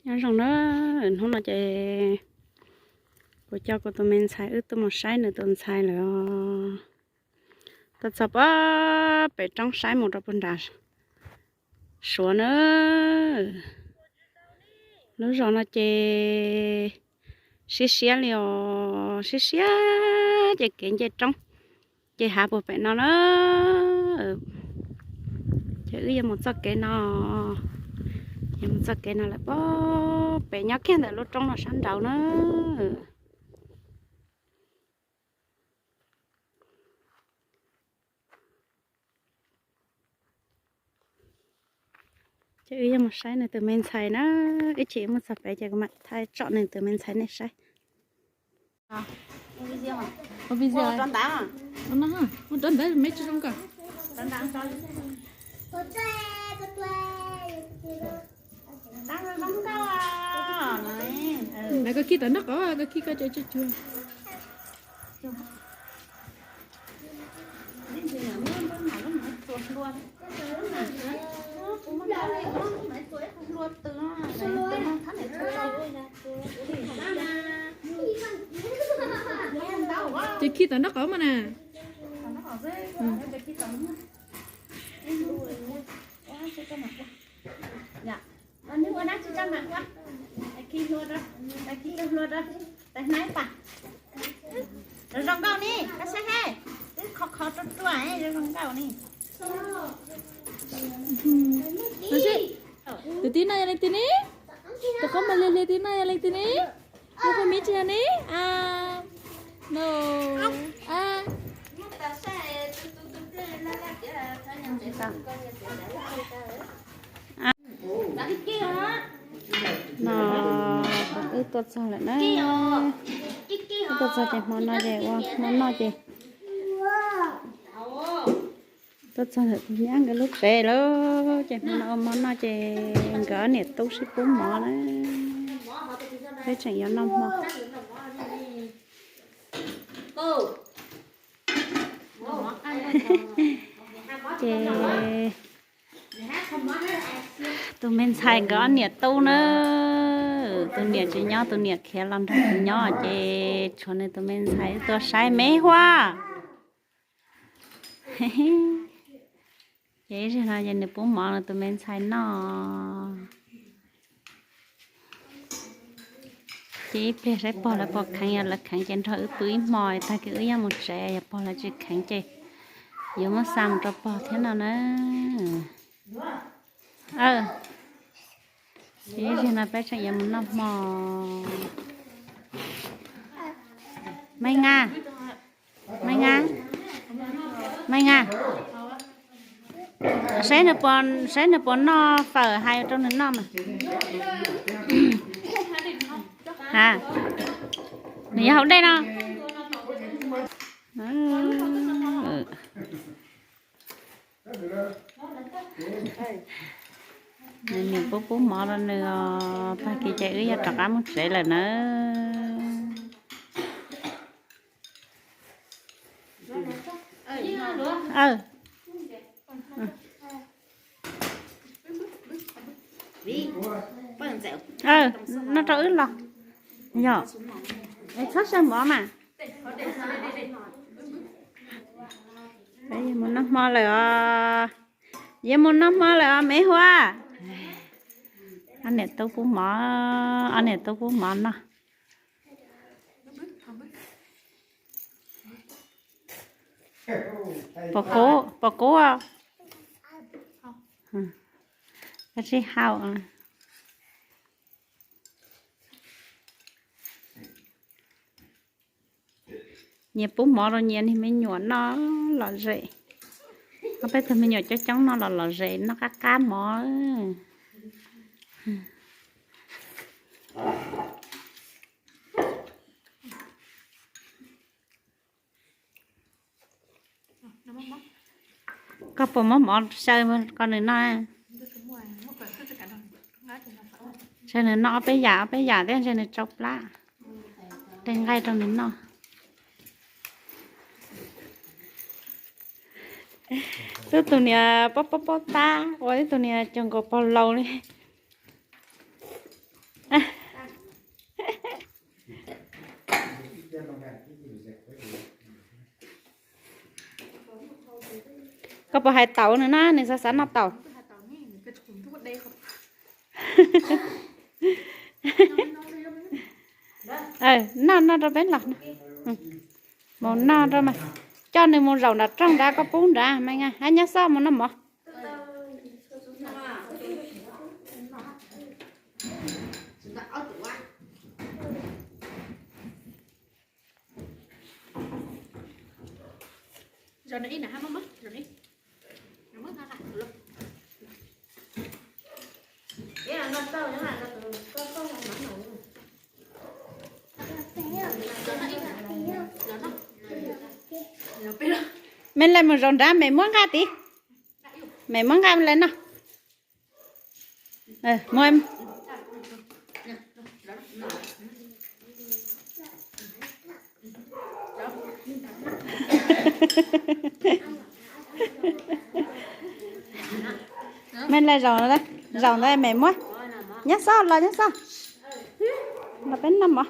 Nyob zoo na, hnub no ces kuv coj kuv tus me ntxhais wb tuaj mus saib nws tus ntxhais lawm os. Tuaj txog pem roob saib mus rau puag nram Suav na. Lub zos no ces siab siab li os, siab siab ces kev nce roob ces hav puag pem no na. Ces wb yuav mus txoj kev no, yuav mus txoj kev no lawm pem nyob kiag ntawm lub roob no sab nraud na. Ces wb yuav mus saib nws tus me ntxhais na. Ib chim muaj txog pem ces kuv mam thaij tsom nws tus me ntxhais nej saib. Ua video rau ntawd, ua rau ntawd me tsis zoo kawg. Lawv koj khi tom nraub qaum, koj khi koj cov cuag cuag. Ces khi tom nraub qaum mas na. Ua dab tsi tso mam ua, khi hlua rau, khi rau hlua rau, tais hnaib pas. Zoo zoo nkauj ni, koj saib he, twb khov khov ruaj ruaj, zoo zoo nkauj ni. Tus tib no yog leej twg ni? Tus qhov muag hlias hlias tib no yog leej twg ni? Yog pog Mib tsis yog ni? A, no, a. No, wb tuaj txog lawm na. Wb tuaj txog ces hmo no ces ua hmo noj ces tuaj txog ntawm tus nyab nkawd lub tsev lawm ces hmo no ua hmo noj ces nkawd ob niam tub sib pub mov na. Peb tseem yuav noj hmo. Ces tus me ntxhais nkawd ob niam tub na, tus niam tsis nyob, tus niam khiav los nrog kuv nyob ces tshuav nws tus me ntxhais tuaj saib me Huab. Ces ib zaug no ces nws pub mov rau tus me ntxhais noj. Ces ib pliag saib pog lawv puas kheev, yog lawv kheev ces nrog wb pw ib hmo tag kis wb yuav mus tsev, yog pog lawv tsis kheev ces yuav muab xa mus rau pog thiab no na. Ces ib zaug no peb tseem yuav mus noj hmo. Maiv Nga, Maiv Nga, Maiv Nga, saib nws puas, saib nws puas noj fawm hais rau nws noj mas. A, nws yog haus dej no. Nws niam pub pub mov rau nws os, tag kis ces wb yuav rov qab mus tsev lawm na. Noj rau wb los. Yog, txhob saib mov mas. Yuav mus noj hmo lawm os. Yuav mus noj hmo lawm os me Huab. Ob niam tub pub mov, ob niam tub pub mov noj. Puas kub, puas kub? Koj tsis haus. Nyias pub mov rau nyias niag me nyuam noj lom zem. Ob peb tug me nyuam coob coob noj los lom zem, noj qab qab mov. Koj puas muab mov xyaw kom nws noj? Ntshe nws noj ob peb yam ob peb yam thiab ntshe nws tsau plab. Tej nqaij rau nws noj. Twb tus niam pob pob pob tab ua ib tug niam cuag nkaus pog laus li. Koj puas hais taum nws na, nws xav xav noj taum. Noj noj rau peb los. Mus noj rau mas. Coj nws mus zaum nram rooj nrad, koj pub nrad me nga, hab nyob xoj mus noj mov. Me le mus zaum nrad, me muab nqaj tid. Me muab nqaj le noj. Me le zaum, zaum ntawd me muab. Nyob xoj los nyob xoj. Los peb noj mov.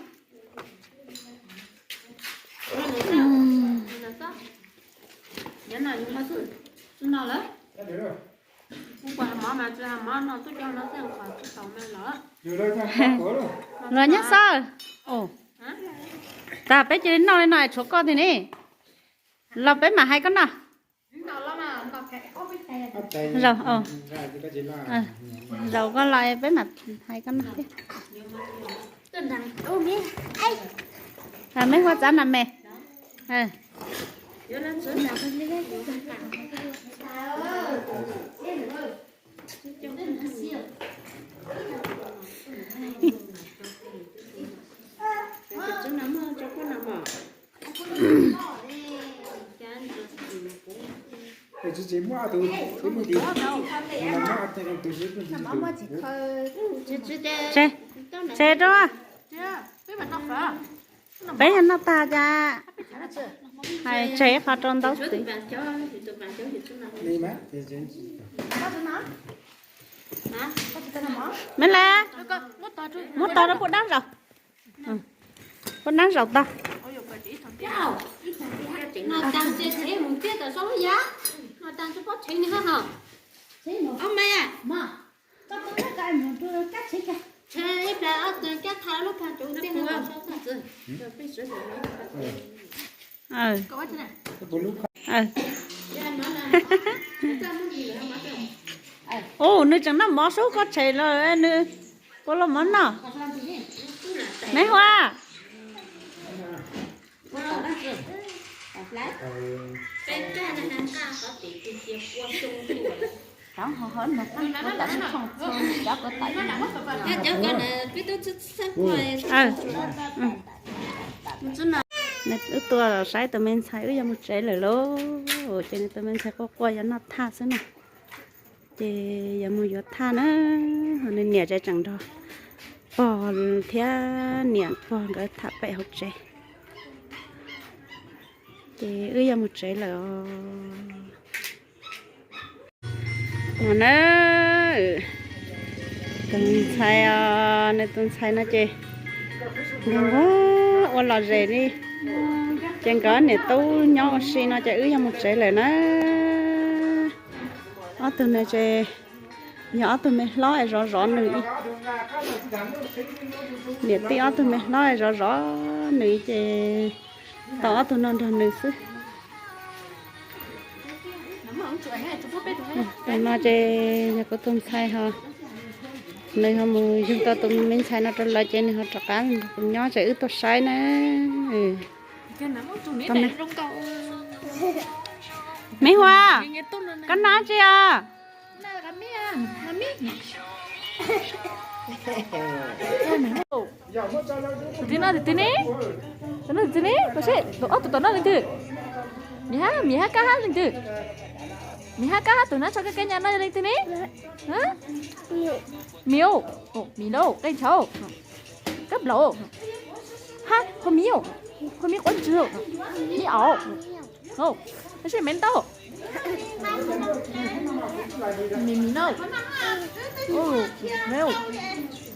Los nyob xoj. Tag peb cia li noj li no tshuav koj tiag ne. Los peb mam hais koj noj. Zaum, zaum koj los peb mam hais koj noj thiab. Me huab txav na me. Tseg, tseg rau. Peb yog noj tag cas hais tseg ib qho rau ntaub twv. Me le, muab tog rau pub dab zaum. Pub dab zaum tog. Ub, nws tseem noj mov sub koj tshem los nws puas los mov noj? Me Huab. Wb tuaj saib tus me ntxhais, wb yuav mus tsev lawm lauj. Ces nws tus me ntxhais quaj quaj yuav noj thaj xwb na. Ces yuav mus yuav thaj na, ho nws niam tseem nrog pog thiab niam pog nkawd tham pem hauv tsev. Ces wb yuav mus tsev lawm os. No na, tus ntxhais os, nws tus ntxhais no ces nws ua los zes li. Ces nkawd niam tub nyob ua si no ces wb yuav mus tsev lawm na. Ob tug no ces yog ob tug me hlob es zov zov nws. Niam tij ob tug me hlob es zov zov nws ces tau ob tug no nrog nws xwb. Tus no ces yog kuv tus ntxhais ho, nws ho mus yug tau tus me ntxhais no rau lawv ces nws ho rov qab nrog kuv nyob ces wb tuaj saib na. Me Huab, koj noj tsi os? Tus twg noj tus twg ne? Tus noj tus twg ne? Koj saib, tus ob tug tom noj leej twg? Miv hab, Miv hab Kab hab leej twg? Miv hab Kab hab tus nab tsho kab kab nyas no yog leej twg ne? Miv, Miv lauj, qe nchav, Kab Nplaum, hab Phua Miv, Phua Miv quav ntswg, Miv Auv, tab sis Miv Ntau, Miv Miv no, Miv,